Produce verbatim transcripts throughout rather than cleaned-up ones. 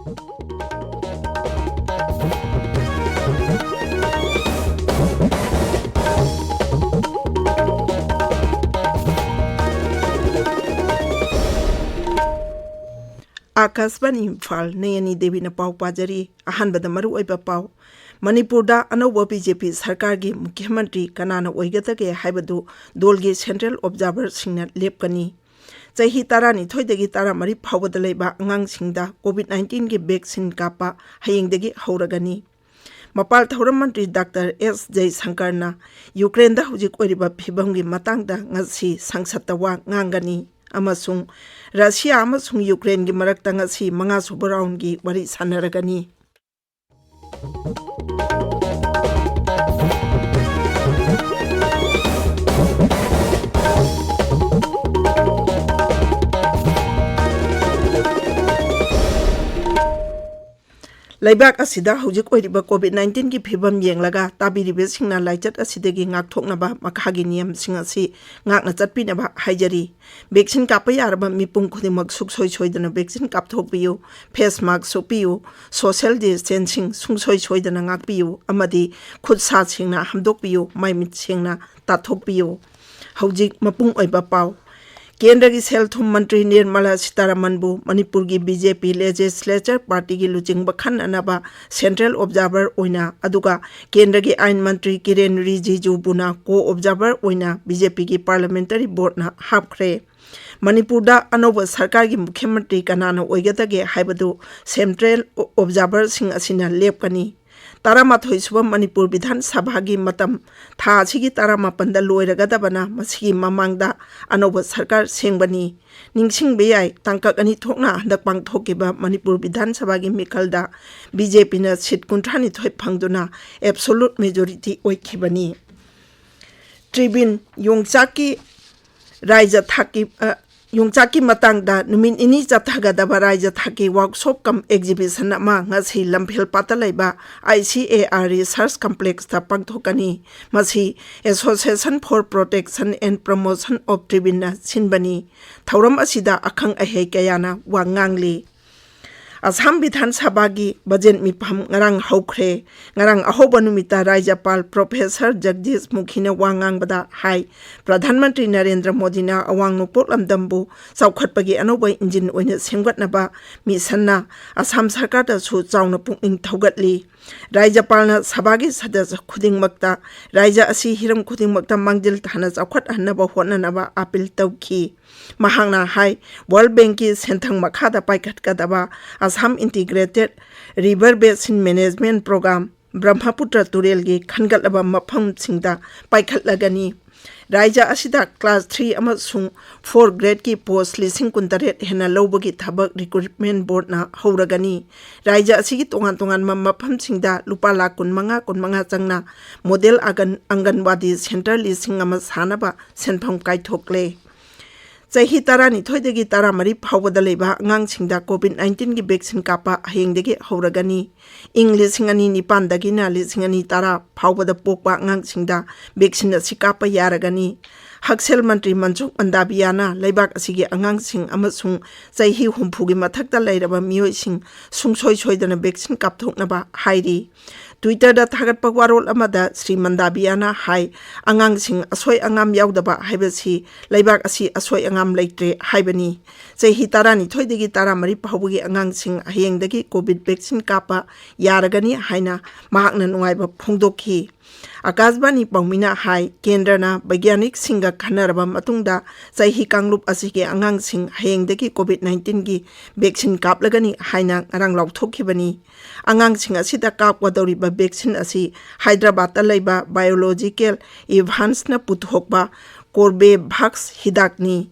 ꯑꯥꯀꯥꯁꯕꯥꯅꯤ ꯏꯝꯐꯥꯜ, ꯅꯌꯅꯤ ꯗꯦꯕꯤꯅ ꯄꯥꯎ ꯄꯥꯖꯔꯤ꯫ ꯑꯍꯥꯟꯕꯗ ꯃꯔꯨꯑꯣꯏꯕ ꯄꯥꯎ꯫ ꯃꯅꯤꯄꯨꯔꯗ ꯑꯅꯧꯕ BJP ꯁꯔꯀꯥꯔꯒꯤ ꯃꯨꯈ꯭ꯌ ꯃꯟꯇ꯭ꯔꯤ ꯀꯅꯥꯅ ꯑꯣꯏꯒꯗꯒꯦ ꯍꯥꯏꯕꯗꯨ ꯗꯣꯜꯒꯤ central observerꯁꯤꯡꯅ ꯂꯦꯞꯀꯅꯤ꯫ ꯆꯍꯤ ꯇꯔꯥꯅꯤꯊꯣꯏꯗꯒꯤ ꯇꯔꯥꯃꯔꯤ ꯐꯥꯎꯕꯗ ꯂꯩꯕ ꯑꯉꯥꯡꯁꯤꯡꯗ COVID nineteenꯒꯤ vaccine ꯀꯥꯞꯄ ꯍꯌꯦꯡꯗꯒꯤ ꯍꯧꯔꯒꯅꯤ꯫ ꯃꯄꯥꯜ ꯊꯧꯔꯝ ꯃꯟꯇ꯭ꯔꯤ ꯗꯥꯛꯇꯔ ꯑꯦꯁ ꯖꯌꯁꯪꯀꯔꯅ ꯌꯨꯀ꯭ꯔꯦꯟꯗ ꯍꯧꯖꯤꯛ ꯑꯣꯏꯔꯤꯕ ꯐꯤꯕꯝꯒꯤ ꯃꯇꯥꯡꯗ ꯉꯁꯤ ꯁꯪꯁꯠꯇ ꯋꯥ ꯉꯥꯡꯒꯅꯤ ꯑꯃꯁꯨꯡ ꯔꯁꯤꯌꯥ ꯑꯃꯁꯨꯡ ꯌꯨꯀ꯭ꯔꯦꯟꯒꯤ ꯃꯔꯛꯇ ꯉꯁꯤ ꯃꯉꯥꯁꯨꯕ roundꯒꯤ ꯋꯥꯔꯤ ꯁꯥꯟꯅꯔꯒꯅꯤ꯫ ꯂꯩꯕꯥꯛ ꯑꯁꯤꯗ ꯍꯧꯖꯤꯛ ꯑꯣꯏꯔꯤꯕ COVID nineteenꯒꯤ ꯐꯤꯕꯝ ꯌꯦꯡꯂꯒ ꯇꯥꯕꯤꯔꯤꯕꯁꯤꯡꯅ ꯂꯥꯏꯆꯠ ꯑꯁꯤꯗꯒꯤ ꯉꯥꯛꯊꯣꯛꯅꯕ ꯃꯈꯥꯒꯤ ꯅꯤꯌꯝꯁꯤꯡ ꯑꯁꯤ ꯉꯥꯛꯅ ꯆꯠꯄꯤꯅꯕ ꯍꯥꯏꯖꯔꯤ꯫ Vaccine ꯀꯥꯞꯄ ꯌꯥꯔꯕ ꯃꯤꯄꯨꯝ ꯈꯨꯗꯤꯡꯃꯛ ꯁꯨꯡꯁꯣꯏ ꯁꯣꯏꯗꯅ vaccine ꯀꯥꯞꯊꯣꯛꯄꯤꯌꯨ, face mask ꯎꯞꯄꯤꯌꯨ, social distancing ꯁꯨꯡꯁꯣꯏ ꯁꯣꯏꯗꯅ ꯉꯥꯛꯄꯤꯌꯨ ꯑꯃꯗꯤ ꯈꯨꯠ ꯁꯥ ꯁꯦꯡꯅ ꯍꯥꯝꯗꯣꯛꯄꯤꯌꯨ, ꯃꯥꯏ ꯃꯤꯠ ꯁꯦꯡꯅ ꯇꯥꯊꯣꯛꯄꯤꯌꯨ꯫ ꯍꯧꯖꯤꯛ ꯃꯄꯨꯡ ꯑꯣꯏꯕ ꯄꯥꯎ꯫ ꯀꯦꯟꯗ꯭ꯔꯒꯤ ꯁꯦꯜ ꯊꯨꯝ ꯃꯟꯇ꯭ꯔꯤ ꯅꯤꯔꯃꯂꯥ ꯁꯤꯇꯥꯔꯥꯃꯟꯕꯨ ꯃꯅꯤꯄꯨꯔꯒꯤ BJP legislature partyꯒꯤ ꯂꯨꯆꯤꯡꯕ ꯈꯟꯅꯅꯕ central observer ꯑꯣꯏꯅ, ꯑꯗꯨꯒ ꯀꯦꯟꯗ꯭ꯔꯒꯤ ꯑꯥꯏꯟ ꯃꯟꯇ꯭ꯔꯤ ꯀꯤꯔꯦꯟ ꯔꯤꯖꯤꯖꯨꯕꯨꯅ co-observer ꯑꯣꯏꯅ BJPꯒꯤ parliamentary boardꯅ ꯍꯥꯞꯈ꯭ꯔꯦ꯫ ꯃꯅꯤꯄꯨꯔꯗ ꯑꯅꯧꯕ ꯁꯔꯀꯥꯔꯒꯤ ꯃꯨꯈ꯭ꯌ ꯃꯟꯇ꯭ꯔꯤ ꯀꯅꯥꯅ ꯑꯣꯏꯒꯗꯒꯦ ꯍꯥꯏꯕꯗꯨ central observerꯁꯤꯡ ꯑꯁꯤꯅ ꯂꯦꯞꯀꯅꯤ꯫ ꯇꯔꯥꯃꯥꯊꯣꯏ ꯁꯨꯕ ꯃꯅꯤꯄꯨꯔ ꯕꯤꯙꯥꯟ ꯁꯚꯥꯒꯤ ꯃꯇꯝ ꯊꯥ ꯑꯁꯤꯒꯤ ꯇꯔꯥꯃꯥꯄꯟꯗ ꯂꯣꯏꯔꯒꯗꯕꯅ ꯃꯁꯤꯒꯤ ꯃꯃꯥꯡꯗ ꯑꯅꯧꯕ ꯁꯔꯀꯥꯔ ꯁꯦꯝꯒꯅꯤ꯫ ꯅꯤꯡꯁꯤꯡꯕ ꯌꯥꯏ, ꯇꯥꯡꯀꯛ ꯑꯅꯤ ꯊꯣꯛꯅ ꯍꯟꯗꯛ ꯄꯥꯡꯊꯣꯛꯈꯤꯕ ꯃꯅꯤꯄꯨꯔ ꯕꯤꯙꯥꯟ ꯁꯚꯥꯒꯤ ꯃꯤꯈꯜꯗ BJPꯅ seat ꯀꯨꯟꯊ꯭ꯔꯥꯅꯤꯊꯣꯏ ꯐꯪꯗꯨꯅ absolute majority ꯑꯣꯏꯈꯤꯕꯅꯤ꯫ ꯇ꯭ꯔꯤꯕꯤꯟ ꯌꯣꯡꯆꯥꯛꯀꯤ ꯔꯥꯏꯖ ꯊꯥꯛꯀꯤ, ꯑ, ꯌꯣꯡꯆꯥꯛꯀꯤ ꯃꯇꯥꯡꯗ ꯅꯨꯃꯤꯠ ꯅꯤꯅꯤ ꯆꯠꯊꯒꯗꯕ ꯔꯥꯏꯖ ꯊꯥꯛꯀꯤ workshop cum exhibition ꯑꯃ ꯉꯁꯤ ꯂꯝꯐꯦꯜꯄꯥꯠꯇ ꯂꯩꯕ ICAR Research Complexꯇ ꯄꯥꯡꯊꯣꯛꯀꯅꯤ꯫ ꯃꯁꯤ Association for Protection and Promotion of Tribinꯅ ꯁꯤꯟꯕꯅꯤ꯫ ꯊꯧꯔꯝ ꯑꯁꯤꯗ ꯑꯈꯪ ꯑꯍꯩ ꯀꯌꯥꯅ ꯋꯥ ꯉꯥꯡꯂꯤ꯫ ꯑꯁꯥꯝ ꯕꯤꯙꯥꯟ ꯁꯚꯥꯒꯤ ꯕꯖꯦꯠ ꯃꯤꯐꯝ ꯉꯔꯥꯡ ꯍꯧꯈ꯭ꯔꯦ꯫ ꯉꯔꯥꯡ ꯑꯍꯧꯕ ꯅꯨꯃꯤꯠꯇ ꯔꯥꯖ꯭ꯌꯄꯥꯜ ꯄ꯭ꯔꯣꯐꯦꯁꯔ ꯖꯒꯗꯤꯁ ꯃꯨꯈꯤꯅ ꯋꯥ ꯉꯥꯡꯕꯗ ꯍꯥꯏ, ꯄ꯭ꯔꯙꯥꯟ ꯃꯟꯇ꯭ꯔꯤ ꯅꯔꯦꯟꯗ꯭ꯔ ꯃꯣꯗꯤꯅ ꯑꯋꯥꯡ ꯅꯣꯡꯄꯣꯛ ꯂꯝꯗꯝꯕꯨ ꯆꯥꯎꯈꯠꯄꯒꯤ ꯑꯅꯧꯕ ꯏꯟꯖꯤꯟ ꯑꯣꯏꯅ ꯁꯦꯝꯒꯠꯅꯕ ꯃꯤꯁꯟꯅ ꯑꯁꯥꯝ ꯁꯔꯀꯥꯔꯗꯁꯨ ꯆꯥꯎꯅ ꯄꯨꯛꯅꯤꯡ ꯊꯧꯒꯠꯂꯤ꯫ ꯔꯥꯖ꯭ꯌꯄꯥꯜꯅ ꯁꯚꯥꯒꯤ ꯁꯗꯁ꯭ꯌ ꯈꯨꯗꯤꯡꯃꯛꯇ ꯔꯥꯖ꯭ꯌ ꯑꯁꯤ ꯍꯤꯔꯝ ꯈꯨꯗꯤꯡꯃꯛꯇ ꯃꯥꯡꯖꯤꯜ ꯊꯥꯅ ꯆꯥꯎꯈꯠꯍꯟꯅꯕ ꯍꯣꯠꯅꯅꯕ ꯑꯥꯄꯤꯜ ꯇꯧꯈꯤ꯫ ꯃꯍꯥꯛꯅ ꯍꯥꯏ, ꯋꯥꯔꯜ ꯕꯦꯡꯛꯀꯤ ꯁꯦꯟꯊꯪ ꯃꯈꯥꯗ ꯄꯥꯏꯈꯠꯀꯗꯕ Assam integrated river basin management programme, Brahmaputra ꯇꯨꯔꯦꯜꯒꯤ ꯈꯟꯒꯠꯂꯕ ꯃꯐꯝꯁꯤꯡꯗ ꯄꯥꯏꯈꯠꯂꯒꯅꯤ꯫ ꯔꯥꯖ꯭ꯌ ꯑꯁꯤꯗ ꯀ꯭ꯂꯥꯁ ꯊ꯭ꯔꯤ ꯑꯃꯁꯨꯡ ꯐꯣꯔ ꯒ꯭ꯔꯦꯗꯀꯤ ꯄꯣꯁ ꯂꯤꯁꯤꯡ ꯀꯨꯟꯇꯔꯦꯠ ꯍꯦꯟꯅ ꯂꯧꯕꯒꯤ ꯊꯕꯛ ꯔꯤꯀ꯭ꯔꯨꯠꯃꯦꯟꯠ ꯕꯣꯔꯗꯅ ꯍꯧꯔꯒꯅꯤ꯫ ꯔꯥꯖ꯭ꯌ ꯑꯁꯤꯒꯤ ꯇꯣꯉꯥꯟ ꯇꯣꯉꯥꯟꯕ ꯃꯐꯝꯁꯤꯡꯗ ꯂꯨꯄꯥ ꯂꯥꯈ ꯀꯨꯟꯃꯉꯥ, ꯀꯨꯟꯃꯉꯥ ꯆꯪꯅ ꯃꯣꯗꯦꯜ ꯑꯒꯟ-, ꯑꯪꯒꯟꯋꯥꯗꯤ ꯁꯦꯟꯇꯔ ꯂꯤꯁꯤꯡ ꯑꯃ ꯁꯥꯅꯕ ꯁꯦꯟꯐꯝ ꯀꯥꯏꯊꯣꯛꯂꯦ꯫ ꯆꯍꯤ ꯇꯔꯥꯅꯤꯊꯣꯏꯗꯒꯤ ꯇꯔꯥꯃꯔꯤ ꯐꯥꯎꯕꯗ ꯂꯩꯕ ꯑꯉꯥꯡꯁꯤꯡꯗ ꯀꯣꯚꯤꯗ ꯅꯥꯏꯟꯇꯤꯟꯒꯤ ꯚꯦꯛꯁꯤꯟ ꯀꯥꯞꯄ ꯍꯌꯦꯡꯗꯒꯤ ꯍꯧꯔꯒꯅꯤ꯫ ꯏꯪ ꯂꯤꯁꯤꯡ ꯑꯅꯤ ꯅꯤꯄꯥꯟꯗꯒꯤꯅ ꯂꯤꯁꯤꯡ ꯑꯅꯤ ꯇꯔꯥ ꯐꯥꯎꯕꯗ ꯄꯣꯛꯄ ꯑꯉꯥꯡꯁꯤꯡꯗ ꯚꯦꯛꯁꯤꯟ ꯑꯁꯤ ꯀꯥꯞꯄ ꯌꯥꯔꯒꯅꯤ꯫ ꯍꯛꯁꯦꯜ ꯃꯟꯇ꯭ꯔꯤ ꯃꯟꯁꯨꯈ ꯃꯟꯗꯥꯕꯤꯌꯥꯅ ꯂꯩꯕꯥꯛ ꯑꯁꯤꯒꯤ ꯑꯉꯥꯡꯁꯤꯡ ꯑꯃꯁꯨꯡ ꯆꯍꯤ ꯍꯨꯝꯐꯨꯒꯤ ꯃꯊꯛꯇ ꯂꯩꯔꯕ ꯃꯤꯑꯣꯏꯁꯤꯡ ꯁꯨꯡꯁꯣꯏ ꯁꯣꯏꯗꯅ ꯚꯦꯛꯁꯤꯟ ꯀꯥꯞꯊꯣꯛꯅꯕ ꯍꯥꯏꯔꯤ꯫ Twitter-ꯗ ꯊꯥꯒꯠꯄ ꯋꯥꯔꯣꯜ ꯑꯃꯗ ꯁ꯭ꯔꯤ ꯃꯟꯗꯥꯕꯤꯌꯥꯅ ꯍꯥꯏ, ꯑꯉꯥꯡꯁꯤꯡ ꯑꯁꯣꯏ ꯑꯉꯥꯝ ꯌꯥꯎꯗꯕ ꯍꯥꯏꯕꯁꯤ ꯂꯩꯕꯥꯛ ꯑꯁꯤ ꯑꯁꯣꯏ ꯑꯉꯥꯝ ꯂꯩꯇ꯭ꯔꯦ ꯍꯥꯏꯕꯅꯤ꯫ ꯆꯍꯤ ꯇꯔꯥꯅꯤꯊꯣꯏꯗꯒꯤ ꯇꯔꯥꯃꯔꯤ ꯐꯥꯎꯕꯒꯤ ꯑꯉꯥꯡꯁꯤꯡ ꯍꯌꯦꯡꯗꯒꯤ ꯀꯣꯚꯤꯗ ꯚꯦꯛꯁꯤꯟ ꯀꯥꯞꯄ ꯌꯥꯔꯒꯅꯤ ꯍꯥꯏꯅ ꯃꯍꯥꯛꯅ ꯅꯨꯡꯉꯥꯏꯕ ꯐꯣꯡꯗꯣꯛꯈꯤ꯫ ꯑꯀꯥꯁꯕꯥꯅꯤ ꯄꯥꯎꯃꯤꯅ ꯍꯥꯏ, ꯀꯦꯟꯗ꯭ꯔꯅ ꯕꯩꯒ꯭ꯌꯥꯅꯤꯛꯁꯤꯡꯒ ꯈꯟꯅꯔꯕ ꯃꯇꯨꯡꯗ ꯆꯍꯤ ꯀꯥꯡꯂꯨꯞ ꯑꯁꯤꯒꯤ ꯑꯉꯥꯡꯁꯤꯡ ꯍꯌꯦꯡꯗꯒꯤ ꯀꯣꯚꯤꯗ ꯅꯥꯏꯟꯇꯤꯟꯒꯤ ꯚꯦꯛꯁꯤꯟ ꯀꯥꯞꯂꯒꯅꯤ ꯍꯥꯏꯅ ꯉꯔꯥꯡ ꯂꯥꯎꯊꯣꯛꯈꯤꯕꯅꯤ꯫ ꯑꯉꯥꯡꯁꯤꯡ ꯑꯁꯤꯗ ꯀꯥꯞꯀꯗꯧꯔꯤꯕ ꯚꯦꯛꯁꯤꯟ ꯑꯁꯤ ꯍꯥꯏꯗ꯭ꯔꯕꯥꯗꯇ ꯂꯩꯕ ꯕꯥꯏꯑꯣꯂꯣꯖꯤꯀꯦꯜ ꯏꯚꯥꯟꯁꯅ ꯄꯨꯊꯣꯛꯄ ꯀꯣꯔꯕꯦꯚꯥꯛꯁ ꯍꯤꯗꯥꯛꯅꯤ꯫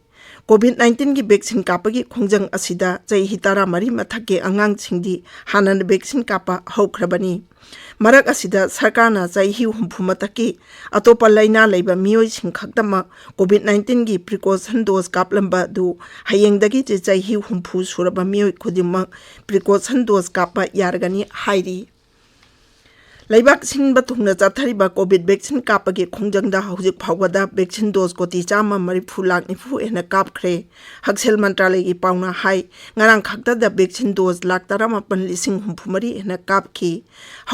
ꯀꯣꯚꯤꯗ ꯅꯥꯏꯟꯇꯤꯟꯒꯤ ꯚꯦꯛꯁꯤꯟ ꯀꯥꯞꯄꯒꯤ ꯈꯣꯡꯖꯪ ꯑꯁꯤꯗ ꯆꯍꯤ ꯇꯔꯥꯃꯔꯤ ꯃꯊꯛꯀꯤ ꯑꯉꯥꯡꯁꯤꯡꯗꯤ ꯍꯥꯟꯅꯅ ꯚꯦꯛꯁꯤꯟ ꯀꯥꯞꯄ ꯍꯧꯈ꯭ꯔꯕꯅꯤ꯫ ꯃꯔꯛ ꯑꯁꯤꯗ ꯁꯔꯀꯥꯔꯅ ꯆꯍꯤ ꯍꯨꯝꯐꯨ ꯃꯊꯛꯀꯤ ꯑꯇꯣꯞꯄ ꯂꯥꯏꯅꯥ ꯂꯩꯕ ꯃꯤꯑꯣꯏꯁꯤꯡ ꯈꯛꯇꯃꯛ ꯀꯣꯚꯤꯗ ꯅꯥꯏꯟꯇꯤꯟꯒꯤ ꯄ꯭ꯔꯤꯀꯣꯁꯟ ꯗꯣꯁ ꯀꯥꯞꯂꯝꯕ ꯑꯗꯨ ꯍꯌꯦꯡꯗꯒꯤ ꯆꯍꯤ ꯍꯨꯝꯐꯨ ꯁꯨꯔꯕ ꯃꯤꯑꯣꯏ ꯈꯨꯗꯤꯡꯃꯛ ꯄ꯭ꯔꯤꯀꯣꯁꯟ ꯗꯣꯁ ꯀꯥꯞꯄ ꯌꯥꯔꯒꯅꯤ ꯍꯥꯏꯔꯤ꯫ ꯂꯩꯕꯥꯛ ꯁꯤꯟꯕ ꯊꯨꯡꯅ ꯆꯠꯊꯔꯤꯕ ꯀꯣꯚꯤꯗ ꯚꯦꯛꯁꯤꯟ ꯀꯥꯞꯄꯒꯤ ꯈꯣꯡꯖꯪꯗ ꯍꯧꯖꯤꯛ ꯐꯥꯎꯕꯗ ꯚꯦꯛꯁꯤꯟ ꯗꯣꯁ ꯀꯣꯇꯤ ꯆꯥꯝꯃ ꯃꯔꯤꯐꯨ ꯂꯥꯛ ꯅꯤꯐꯨ ꯍꯦꯟꯅ ꯀꯥꯞꯈ꯭ꯔꯦ꯫ ꯍꯛꯁꯦꯜ ꯃꯟꯇ꯭ꯔꯥꯂꯌꯒꯤ ꯄꯥꯎꯅ ꯍꯥꯏ, ꯉꯔꯥꯡ ꯈꯛꯇꯗ ꯚꯦꯛꯁꯤꯟ ꯗꯣꯁ ꯂꯥꯛ ꯇꯔꯥꯃꯥꯄꯟ ꯂꯤꯁꯤꯡ ꯍꯨꯝꯐꯨ ꯃꯔꯤ ꯍꯦꯟꯅ ꯀꯥꯞꯈꯤ꯫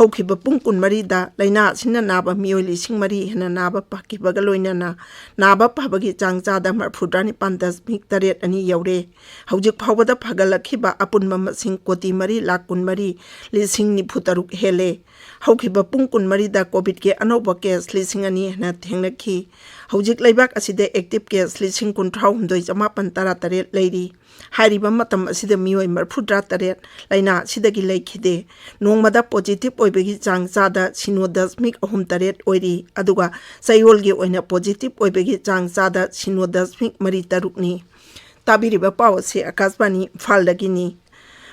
ꯍꯧꯈꯤꯕ ꯄꯨꯡ ꯀꯨꯟꯃꯔꯤꯗ ꯂꯥꯏꯅꯥ ꯑꯁꯤꯅ ꯅꯥꯕ ꯃꯤꯑꯣꯏ ꯂꯤꯁꯤꯡ ꯃꯔꯤ ꯍꯦꯟꯅ ꯅꯥꯕ ꯐꯈꯤꯕꯒ ꯂꯣꯏꯅꯅ ꯅꯥꯕ ꯐꯕꯒꯤ ꯆꯥꯡ ꯆꯥꯗ ꯃꯔꯤꯐꯨꯇꯔꯥ ꯅꯤꯄꯥꯟ ꯗꯁꯃꯤꯛ ꯇꯔꯦꯠ ꯑꯅꯤ ꯌꯧꯔꯦ꯫ ꯍꯧꯖꯤꯛ ꯐꯥꯎꯕꯗ ꯐꯒꯠꯂꯛꯈꯤꯕ ꯑꯄꯨꯟꯕ ꯃꯁꯤꯡ ꯀꯣꯇꯤ ꯃꯔꯤ ꯂꯥꯛ ꯀꯨꯟꯃꯔꯤ ꯂꯤꯁꯤꯡ ꯅꯤꯐꯨ ꯇꯔꯨꯛ ꯍꯦꯜꯂꯦ꯫ ꯍꯧꯈꯤꯕ ꯄꯨꯡ ꯀꯨꯟꯃꯔꯤꯗ ꯀꯣꯚꯤꯗꯀꯤ ꯑꯅꯧꯕ ꯀꯦꯁ ꯂꯤꯁꯤꯡ ꯑꯅꯤ ꯍꯦꯟꯅ ꯊꯦꯡꯅꯈꯤ꯫ ꯍꯧꯖꯤꯛ ꯂꯩꯕꯥꯛ ꯑꯁꯤꯗ ꯑꯦꯛꯇꯤꯚ ꯀꯦꯁ ꯂꯤꯁꯤꯡ ꯀꯨꯟꯊ꯭ꯔꯥ ꯍꯨꯝꯗꯣꯏ ꯆꯥꯃꯥꯄꯟ ꯇꯔꯥ ꯇꯔꯦꯠ ꯂꯩꯔꯤ꯫ ꯍꯥꯏꯔꯤꯕ ꯃꯇꯝ ꯑꯁꯤꯗ ꯃꯤꯑꯣꯏ ꯃꯔꯤꯐꯨꯇꯔꯥ ꯇꯔꯦꯠ ꯂꯥꯏꯅꯥ ꯑꯁꯤꯗꯒꯤ ꯂꯩꯈꯤꯗꯦ꯫ ꯅꯣꯡꯃꯗ ꯄꯣꯖꯤꯇꯤꯚ ꯑꯣꯏꯕꯒꯤ ꯆꯥꯡ ꯆꯥꯗ ꯁꯤꯅꯣ ꯗꯁꯃꯤꯛ ꯑꯍꯨꯝ ꯇꯔꯦꯠ ꯑꯣꯏꯔꯤ, ꯑꯗꯨꯒ ꯆꯌꯣꯜꯒꯤ ꯑꯣꯏꯅ ꯄꯣꯖꯤꯇꯤꯚ ꯑꯣꯏꯕꯒꯤ ꯆꯥꯡ ꯆꯥꯗ ꯁꯤꯅꯣ ꯗꯁꯃꯤꯛ ꯃꯔꯤ ꯇꯔꯨꯛꯅꯤ꯫ ꯇꯥꯕꯤꯔꯤꯕ ꯄꯥꯎ ꯑꯁꯤ ꯑꯀꯥꯁꯕꯥꯅꯤ ꯏꯝꯐꯥꯜꯗꯒꯤꯅꯤ꯫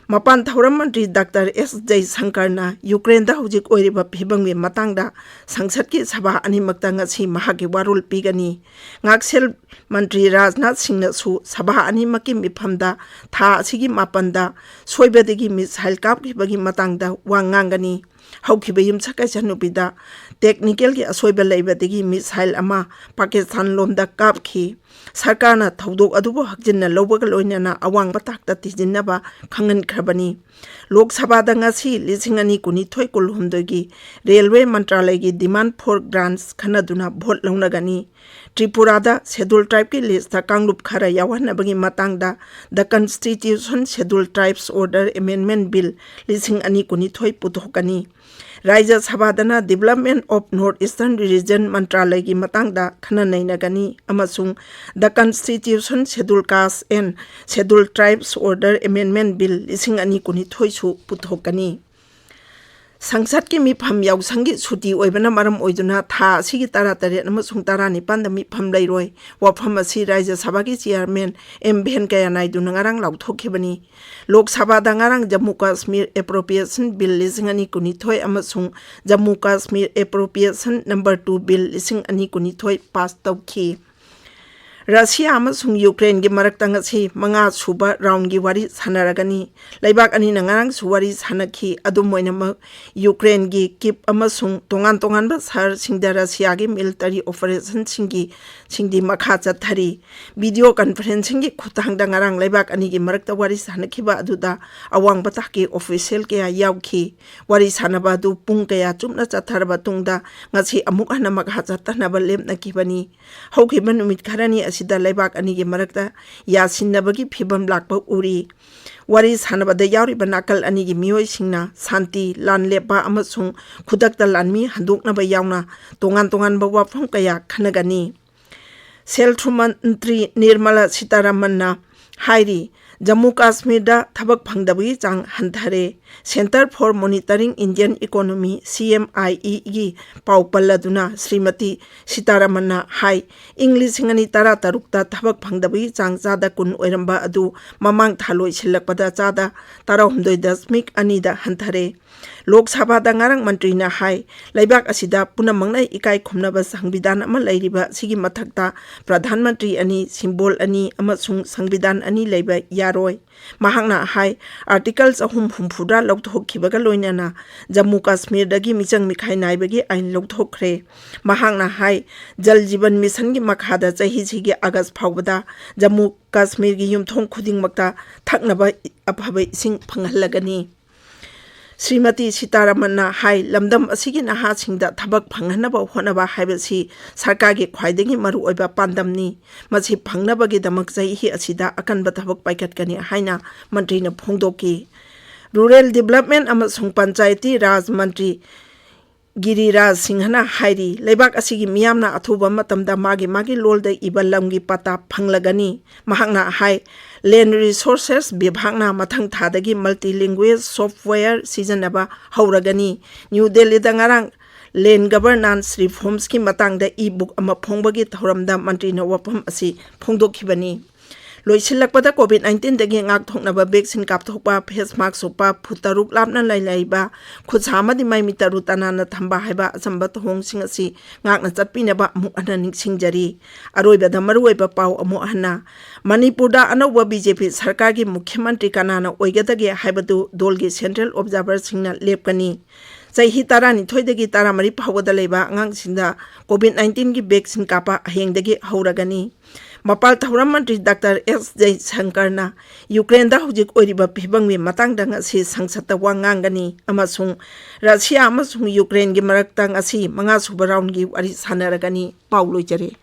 ꯃꯄꯥꯟ ꯊꯧꯔꯝ ꯃꯟꯇ꯭ꯔꯤ ꯗꯥꯛꯇꯔ ꯑꯦꯁ ꯖꯌꯁꯪꯀꯔꯅ ꯌꯨꯀ꯭ꯔꯦꯟꯗ ꯍꯧꯖꯤꯛ ꯑꯣꯏꯔꯤꯕ ꯐꯤꯕꯝꯒꯤ ꯃꯇꯥꯡꯗ ꯁꯪꯁꯠꯀꯤ ꯁꯚꯥ ꯑꯅꯤꯃꯛꯇ ꯉꯁꯤ ꯃꯍꯥꯛꯀꯤ ꯋꯥꯔꯣꯜ ꯄꯤꯒꯅꯤ꯫ ꯉꯥꯛꯁꯦꯜ ꯃꯟꯇ꯭ꯔꯤ ꯔꯥꯖꯅꯥꯊ ꯁꯤꯡꯅꯁꯨ ꯁꯚꯥ ꯑꯅꯤꯃꯛꯀꯤ ꯃꯤꯐꯝꯗ ꯊꯥ ꯑꯁꯤꯒꯤ ꯃꯥꯄꯟꯗ ꯁꯣꯏꯕꯗꯒꯤ ꯃꯤꯁꯥꯏꯜ ꯀꯥꯞꯈꯤꯕꯒꯤ ꯃꯇꯥꯡꯗ ꯋꯥ ꯉꯥꯡꯒꯅꯤ꯫ ꯍꯧꯈꯤꯕ ꯌꯨꯝꯁꯀꯩꯁ ꯅꯨꯄꯤꯗ ꯇꯦꯛꯅꯤꯀꯦꯜꯒꯤ ꯑꯁꯣꯏꯕ ꯂꯩꯕꯗꯒꯤ ꯃꯤꯁꯥꯏꯜ ꯑꯃ ꯄꯥꯀꯤꯁꯇꯥꯟ ꯂꯣꯝꯗ ꯀꯥꯞꯈꯤ꯫ ꯁꯔꯀꯥꯔꯅ ꯊꯧꯗꯣꯛ ꯑꯗꯨꯕꯨ ꯍꯛꯆꯤꯟꯅ ꯂꯧꯕꯒ ꯂꯣꯏꯅꯅ ꯑꯋꯥꯡꯕ ꯊꯥꯛꯇ ꯊꯤꯖꯤꯟꯅꯕ ꯈꯪꯍꯟꯈ꯭ꯔꯕꯅꯤ꯫ ꯂꯣꯛ ꯁꯚꯥꯗ ꯉꯁꯤ ꯂꯤꯁꯤꯡ ꯑꯅꯤ ꯀꯨꯟꯅꯤꯊꯣꯏ ꯀꯨꯟꯍꯨꯝꯗꯣꯏꯒꯤ ꯔꯦꯜꯋꯦ ꯃꯟꯇ꯭ꯔꯥꯂꯌꯒꯤ demand for grants ꯈꯟꯅꯗꯨꯅ ꯚꯣꯠ ꯂꯧꯅꯒꯅꯤ꯫ ꯇ꯭ꯔꯤꯄꯨꯔꯥꯗ ꯁꯦꯗꯨꯜ ꯇ꯭ꯔꯥꯏꯕꯀꯤ ꯂꯤꯁꯇ ꯀꯥꯡꯂꯨꯞ ꯈꯔ ꯌꯥꯎꯍꯟꯅꯕꯒꯤ ꯃꯇꯥꯡꯗ The Constitution Schedule Tribes Order Amendment Bill ꯂꯤꯁꯤꯡ ꯑꯅꯤ ꯀꯨꯟꯅꯤꯊꯣꯏ ꯄꯨꯊꯣꯛꯀꯅꯤ꯫ ꯔꯥꯖ꯭ꯌ ꯁꯚꯥꯗꯅ Development of North Eastern Region ꯃꯟꯇ꯭ꯔꯥꯂꯌꯒꯤ ꯃꯇꯥꯡꯗ ꯈꯟꯅ ꯅꯩꯅꯒꯅꯤ ꯑꯃꯁꯨꯡ The Constitution Schedule Caste and Schedule Tribes Order Amendment Bill ꯂꯤꯁꯤꯡ ꯑꯅꯤ ꯀꯨꯟꯅꯤꯊꯣꯏꯁꯨ ꯄꯨꯊꯣꯛꯀꯅꯤ꯫ ꯁꯪꯁꯠꯀꯤ ꯃꯤꯐꯝ ꯌꯥꯎꯁꯪꯒꯤ ꯁꯨꯇꯤ ꯑꯣꯏꯕꯅ ꯃꯔꯝ ꯑꯣꯏꯗꯨꯅ ꯊꯥ ꯑꯁꯤꯒꯤ ꯇꯔꯥꯇꯔꯦꯠ ꯑꯃꯁꯨꯡ ꯇꯔꯥꯅꯤꯄꯥꯟꯗ ꯃꯤꯐꯝ ꯂꯩꯔꯣꯏ꯫ ꯋꯥꯐꯝ ꯑꯁꯤ ꯔꯥꯖ꯭ꯌ ꯁꯚꯥꯒꯤ ꯆꯤꯌꯥꯔꯃꯦꯟ ꯑꯦꯝ ꯚꯦꯟꯀꯌꯥ ꯅꯥꯏꯗꯨꯅ ꯉꯔꯥꯡ ꯂꯥꯎꯊꯣꯛꯈꯤꯕꯅꯤ꯫ ꯂꯣꯛ ꯁꯚꯥꯗ ꯉꯔꯥꯡ ꯖꯝꯃꯨ ꯀꯥꯁꯃꯤꯔ Appropriation Bill ꯂꯤꯁꯤꯡ ꯑꯅꯤ ꯀꯨꯟꯅꯤꯊꯣꯏ ꯑꯃꯁꯨꯡ Jammu Kashmir Appropriation Number Two Bill ꯂꯤꯁꯤꯡ ꯑꯅꯤ ꯀꯨꯟꯅꯤꯊꯣꯏ ꯄꯥꯁ ꯇꯧꯈꯤ꯫ ꯔꯁꯤꯌꯥ ꯑꯃꯁꯨꯡ ꯌꯨꯀ꯭ꯔꯦꯟꯒꯤ ꯃꯔꯛꯇ ꯉꯁꯤ ꯃꯉꯥ ꯁꯨꯕ ꯔꯥꯎꯟꯒꯤ ꯋꯥꯔꯤ ꯁꯥꯟꯅꯔꯒꯅꯤ꯫ ꯂꯩꯕꯥꯛ ꯑꯅꯤꯅ ꯉꯔꯥꯡꯁꯨ ꯋꯥꯔꯤ ꯁꯥꯟꯅꯈꯤ꯫ ꯑꯗꯨꯝ ꯑꯣꯏꯅꯃꯛ, ꯌꯨꯀ꯭ꯔꯦꯟꯒꯤ ꯀꯤꯞ ꯑꯃꯁꯨꯡ ꯇꯣꯉꯥꯟ ꯇꯣꯉꯥꯟꯕ ꯁꯍꯔꯁꯤꯡꯗ ꯔꯁꯤꯌꯥꯒꯤ ꯃꯤꯂꯤꯇꯔꯤ ꯑꯣꯄꯔꯦꯁꯟꯁꯤꯡꯒꯤ ꯁꯤꯡꯗꯤ ꯃꯈꯥ ꯆꯠꯊꯔꯤ꯫ ꯚꯤꯗꯤꯑꯣ ꯀꯟꯐꯔꯦꯟꯁꯤꯡꯒꯤ ꯈꯨꯠꯊꯥꯡꯗ ꯉꯔꯥꯡ ꯂꯩꯕꯥꯛ ꯑꯅꯤꯒꯤ ꯃꯔꯛꯇ ꯋꯥꯔꯤ ꯁꯥꯟꯅꯈꯤꯕ ꯑꯗꯨꯗ ꯑꯋꯥꯡꯕ ꯊꯥꯛꯀꯤ ꯑꯣꯐꯤꯁꯤꯌꯦꯜ ꯀꯌꯥ ꯌꯥꯎꯈꯤ꯫ ꯋꯥꯔꯤ ꯁꯥꯟꯅꯕ ꯑꯗꯨ ꯄꯨꯡ ꯀꯌꯥ ꯆꯨꯞꯅ ꯆꯠꯊꯔꯕ ꯇꯨꯡꯗ ꯉꯁꯤ ꯑꯃꯨꯛ ꯍꯟꯅ ꯃꯈꯥ ꯆꯠꯊꯅꯕ ꯂꯦꯞꯅꯈꯤꯕꯅꯤ꯫ ꯍꯧꯈꯤꯕ ꯅꯨꯃꯤꯠ ꯈꯔꯅꯤ ꯑꯁꯤꯗ ꯂꯩꯕꯥꯛ ꯑꯅꯤꯒꯤ ꯃꯔꯛꯇ ꯌꯥꯁꯤꯟꯅꯕꯒꯤ ꯐꯤꯚꯝ ꯂꯥꯛꯄ ꯎꯔꯤ꯫ ꯋꯥꯔꯤ ꯁꯥꯟꯅꯕꯗ ꯌꯥꯎꯔꯤꯕ ꯅꯥꯀꯜ ꯑꯅꯤꯒꯤ ꯃꯤꯑꯣꯏꯁꯤꯡꯅ ꯁꯥꯟꯇꯤ, ꯂꯥꯟ ꯂꯦꯞꯄ ꯑꯃꯁꯨꯡ ꯈꯨꯗꯛꯇ ꯂꯥꯟꯃꯤ ꯍꯟꯗꯣꯛꯅꯕ ꯌꯥꯎꯅ ꯇꯣꯉꯥꯟ ꯇꯣꯉꯥꯟꯕ ꯋꯥꯐꯝ ꯀꯌꯥ ꯈꯟꯅꯒꯅꯤ꯫ ꯁꯦꯜ ꯊꯨꯝ ꯃꯟꯇ꯭ꯔꯤ ꯅꯤꯔꯃꯂꯥ ꯁꯤꯇꯥꯔꯥꯃꯟꯅ ꯍꯥꯏꯔꯤ, ꯖꯝꯃꯨ ꯀꯥꯁꯃꯤꯔꯗ ꯊꯕꯛ ꯐꯪꯗꯕꯒꯤ ꯆꯥꯡ ꯍꯟꯊꯔꯦ꯫ Centre for Monitoring Indian Economy, CMIE ꯒꯤ ꯄꯥꯎ ꯄꯜꯂꯗꯨꯅ ꯁ꯭ꯔꯤꯃꯇꯤ ꯁꯤꯇꯥꯔꯥꯃꯟꯅ ꯍꯥꯏ, ꯏꯪ ꯂꯤꯁꯤꯡ ꯑꯅꯤ ꯇꯔꯥ ꯇꯔꯨꯛꯇ ꯊꯕꯛ ꯐꯪꯗꯕꯒꯤ ꯆꯥꯡ ꯆꯥꯗ ꯀꯨꯟ ꯑꯣꯏꯔꯝꯕ ꯑꯗꯨ ꯃꯃꯥꯡ ꯊꯥ ꯂꯣꯏꯁꯤꯜꯂꯛꯄꯗ ꯆꯥꯗ ꯇꯔꯥꯍꯨꯝꯗꯣꯏ ꯗꯁꯃꯤꯛ ꯑꯅꯤꯗ ꯍꯟꯊꯔꯦ꯫ ꯂꯣꯛ ꯁꯚꯥꯗ ꯉꯔꯥꯡ ꯃꯟꯇ꯭ꯔꯤꯅ ꯍꯥꯏ, ꯂꯩꯕꯥꯛ ꯑꯁꯤꯗ ꯄꯨꯝꯅꯃꯛꯅ ꯏꯀꯥꯏ ꯈꯨꯝꯅꯕ ꯁꯪꯕꯤꯙꯥꯟ ꯑꯃ ꯂꯩꯔꯤꯕ ꯑꯁꯤꯒꯤ ꯃꯊꯛꯇ ꯄ꯭ꯔꯙꯥꯟ ꯃꯟꯇ꯭ꯔꯤ ꯑꯅꯤ, ꯁꯤꯝꯕꯣꯜ ꯑꯅꯤ ꯑꯃꯁꯨꯡ ꯁꯪꯕꯤꯙꯥꯟ ꯑꯅꯤ ꯂꯩꯕ ꯌꯥꯔꯣꯏ꯫ ꯃꯍꯥꯛꯅ ꯍꯥꯏ, ꯑꯥꯔꯇꯤꯀꯜ ꯆꯍꯨꯝ ꯍꯨꯝꯐꯨꯗ ꯂꯧꯊꯣꯛꯈꯤꯕꯒ ꯂꯣꯏꯅꯅ ꯖꯝꯃꯨ ꯀꯥꯁꯃꯤꯔꯗꯒꯤ ꯃꯤꯆꯪ ꯃꯤꯈꯥꯏ ꯅꯥꯏꯕꯒꯤ ꯑꯥꯏꯟ ꯂꯧꯊꯣꯛꯈ꯭ꯔꯦ꯫ ꯃꯍꯥꯛꯅ ꯍꯥꯏ, ꯖꯜ ꯖꯤꯕꯟ ꯃꯤꯁꯟꯒꯤ ꯃꯈꯥꯗ ꯆꯍꯤꯁꯤꯒꯤ ꯑꯥꯒꯁ ꯐꯥꯎꯕꯗ ꯖꯝꯃꯨ ꯀꯥꯁꯃꯤꯔꯒꯤ ꯌꯨꯝꯊꯣꯡ ꯈꯨꯗꯤꯡꯃꯛꯇ ꯊꯛꯅꯕ ꯑꯐꯕ ꯏꯁꯤꯡ ꯐꯪꯍꯜꯂꯒꯅꯤ꯫ ꯁ꯭ꯔꯤꯃꯇꯤ ꯁꯤꯇꯥꯔꯥꯃꯟꯅ ꯍꯥꯏ, ꯂꯝꯗꯝ ꯑꯁꯤꯒꯤ ꯅꯍꯥꯁꯤꯡꯗ ꯊꯕꯛ ꯐꯪꯍꯟꯅꯕ ꯍꯣꯠꯅꯕ ꯍꯥꯏꯕꯁꯤ ꯁꯔꯀꯥꯔꯒꯤ ꯈ꯭ꯋꯥꯏꯗꯒꯤ ꯃꯔꯨꯑꯣꯏꯕ ꯄꯥꯟꯗꯝꯅꯤ꯫ ꯃꯁꯤ ꯐꯪꯅꯕꯒꯤꯗꯃꯛ ꯆꯍꯤ ꯑꯁꯤꯗ ꯑꯀꯟꯕ ꯊꯕꯛ ꯄꯥꯏꯈꯠꯀꯅꯤ ꯍꯥꯏꯅ ꯃꯟꯇ꯭ꯔꯤꯅ ꯐꯣꯡꯗꯣꯛꯈꯤ꯫ ꯔꯨꯔꯦꯜ ꯗꯤꯕꯂꯞꯃꯦꯟ ꯑꯃꯁꯨꯡ ꯄꯟꯆꯥꯌꯇꯤ ꯔꯥꯖ ꯃꯟꯇ꯭ꯔꯤ ꯒꯤꯔꯤꯔꯥꯖ ꯁꯤꯡꯍꯅ ꯍꯥꯏꯔꯤ, ꯂꯩꯕꯥꯛ ꯑꯁꯤꯒꯤ ꯃꯤꯌꯥꯝꯅ ꯑꯊꯨꯕ ꯃꯇꯝꯗ ꯃꯥꯒꯤ ꯃꯥꯒꯤ ꯂꯣꯜꯗ ꯏꯕ ꯂꯝꯒꯤ ꯄꯇꯥ ꯐꯪꯂꯒꯅꯤ꯫ ꯃꯍꯥꯛꯅ ꯍꯥꯏ, ꯂꯦꯟ ꯔꯤꯁꯣꯔꯁꯦꯁ ꯕꯤꯚꯥꯒꯅ ꯃꯊꯪ ꯊꯥꯗꯒꯤ ꯃꯜꯇꯤ ꯂꯦꯡꯒ꯭ꯋꯦꯖ ꯁꯣꯐꯋꯦꯌꯔ ꯁꯤꯖꯤꯟꯅꯕ ꯍꯧꯔꯒꯅꯤ꯫ ꯅ꯭ꯌꯨ ꯗꯦꯜꯂꯤꯗ ꯉꯔꯥꯡ ꯂꯦꯟ ꯒꯕꯔꯅꯥꯟꯁ ꯔꯤꯐꯣꯔꯝꯁꯀꯤ ꯃꯇꯥꯡꯗ ꯏ ꯕꯨꯛ ꯑꯃ ꯐꯣꯡꯕꯒꯤ ꯊꯧꯔꯝꯗ ꯃꯟꯇ꯭ꯔꯤꯅ ꯋꯥꯐꯝ ꯑꯁꯤ ꯐꯣꯡꯗꯣꯛꯈꯤꯕꯅꯤ꯫ ꯂꯣꯏꯁꯤꯜꯂꯛꯄꯗ COVID nineteenꯗꯒꯤ ꯉꯥꯛꯊꯣꯛꯅꯕ vaccine ꯀꯥꯞꯊꯣꯛꯄ, face mask ꯎꯞꯄ, ꯐꯨꯠ ꯇꯔꯨꯛ ꯂꯥꯞꯅ ꯂꯩ-, ꯂꯩꯕ, ꯈꯨꯠꯁꯥ ꯑꯃꯗꯤ ꯃꯥꯏ ꯃꯤꯠ ꯇꯔꯨ ꯇꯅꯥꯟꯅ ꯊꯝꯕ ꯍꯥꯏꯕ ꯑꯆꯝꯕ ꯊꯧꯑꯣꯡꯁꯤꯡ ꯑꯁꯤ ꯉꯥꯛꯅ ꯆꯠꯄꯤꯅꯕ ꯑꯃꯨꯛ ꯍꯟꯅ ꯅꯤꯡꯁꯤꯡꯖꯔꯤ꯫ ꯑꯔꯣꯏꯕꯗ ꯃꯔꯨꯑꯣꯏꯕ ꯄꯥꯎ ꯑꯃꯨꯛ ꯍꯟꯅ꯫ ꯃꯅꯤꯄꯨꯔꯗ ꯑꯅꯧꯕ BJP ꯁꯔꯀꯥꯔꯒꯤ ꯃꯨꯈ꯭ꯌ ꯃꯟꯇ꯭ꯔꯤ ꯀꯅꯥꯅ ꯑꯣꯏꯒꯗꯒꯦ ꯍꯥꯏꯕꯗꯨ ꯗꯣꯜꯒꯤ central observerꯁꯤꯡꯅ ꯂꯦꯞꯀꯅꯤ꯫ ꯆꯍꯤ ꯇꯔꯥꯅꯤꯊꯣꯏꯗꯒꯤ ꯇꯔꯥꯃꯔꯤ ꯐꯥꯎꯕꯗ ꯂꯩꯕ ꯑꯉꯥꯡꯁꯤꯡꯗ COVID nineteenꯒꯤ vaccine ꯀꯥꯞꯄ ꯍꯌꯦꯡꯗꯒꯤ ꯍꯧꯔꯒꯅꯤ꯫ ꯃꯄꯥꯜ ꯊꯧꯔꯝ ꯃꯟꯇ꯭ꯔꯤ ꯗꯥꯛꯇꯔ ꯑꯦꯁ ꯖꯌꯁꯪꯀꯔꯅ ꯌꯨꯀ꯭ꯔꯦꯟꯗ ꯍꯧꯖꯤꯛ ꯑꯣꯏꯔꯤꯕ ꯐꯤꯕꯝꯒꯤ ꯃꯇꯥꯡꯗ ꯉꯁꯤ ꯁꯪꯁꯠꯇ ꯋꯥ ꯉꯥꯡꯒꯅꯤ ꯑꯃꯁꯨꯡ ꯔꯁꯤꯌꯥ ꯑꯃꯁꯨꯡ ꯌꯨꯀ꯭ꯔꯦꯟꯒꯤ ꯃꯔꯛꯇ ꯉꯁꯤ ꯃꯉꯥꯁꯨꯕ roundꯒꯤ ꯋꯥꯔꯤ ꯁꯥꯟꯅꯔꯒꯅꯤ꯫ ꯄꯥꯎ ꯂꯣꯏꯖꯔꯦ꯫